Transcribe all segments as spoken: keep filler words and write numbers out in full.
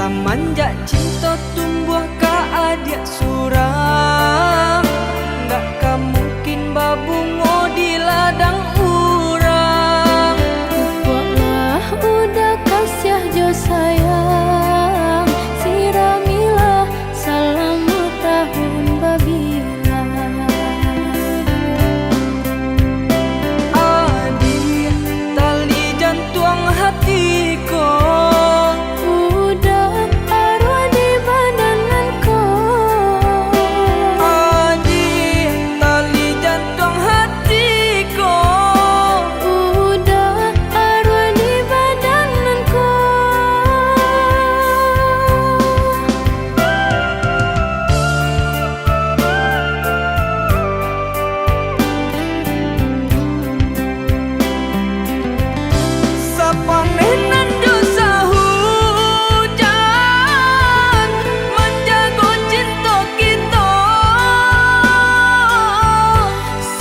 Samanjak cinto tumbuah ka adiak surang, ndak ka mungkin babungo di ladang urang. Pupuaklah uda kasiah jo sayang, siramilah salamo tahun babilang. Adiak, tali jantuang hati ko, uda aruah di badan nan ko. Adiak, tali jantuang hati ko, uda aruah di badan nan ko. Sapaneh nan jo sahujan, manjago cinto kito.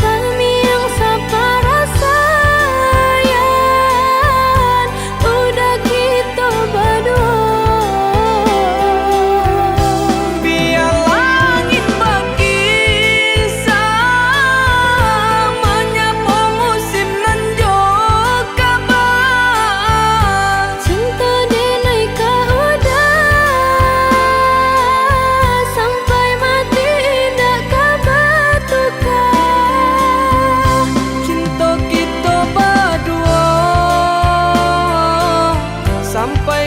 Samiang saparasayan, uda kito baduo. Bia langik bakisah, manyapo musim nan jo kaba. Cinto denai ka uda, sampai mati indak ka batuka. Cinto kito baduo, sampai